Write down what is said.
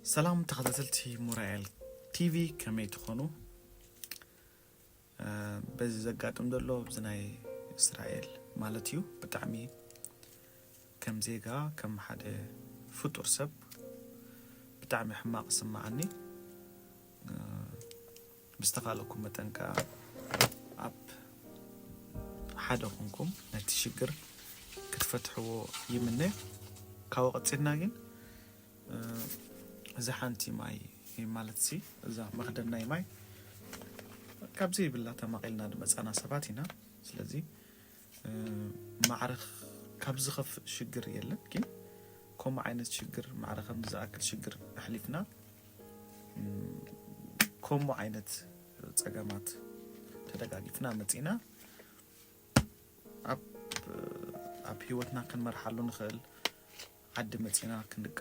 ሰላም ተኸታተልቲ ሞራኤል ቲቪ፣ ከመይ ትኾኑ? በዚ ዘጋጥም ዘሎ ኣብዚ ናይ እስራኤል ማለት እዩ፣ ብጣዕሚ ከም ዜጋ፣ ከም ሓደ ፍጡር ሰብ ብጣዕሚ ሕማቕ ይስምዓኒ። ብዝተኻለኩም መጠን ከኣ ኣብ ሓደ ኮንኩም ነቲ ሽግር ክትፈትሕዎ ይምነ። ካብኡ ቀጺልና ግን እዛ ሓንቲ ማይ ማለት ሲ እዛ መኽደን ናይ ማይ ካብዚ ይብላ ተማቒልና ዝመጻና ሰባት ኢና። ስለዚ ማዕረ ካብ ዝኸፍእ ሽግር የለን። ግን ከምኡ ዓይነት ሽግር ማዕረ ከም ዝኣክል ሽግር ኣሕሊፍና ከምኡ ዓይነት ጸገማት ተደጋጊፍና መጺና ኣብ ኣብ ህይወትና ክንመርሓሉ ንኽእል ዓዲ መጺና ክንቀጠ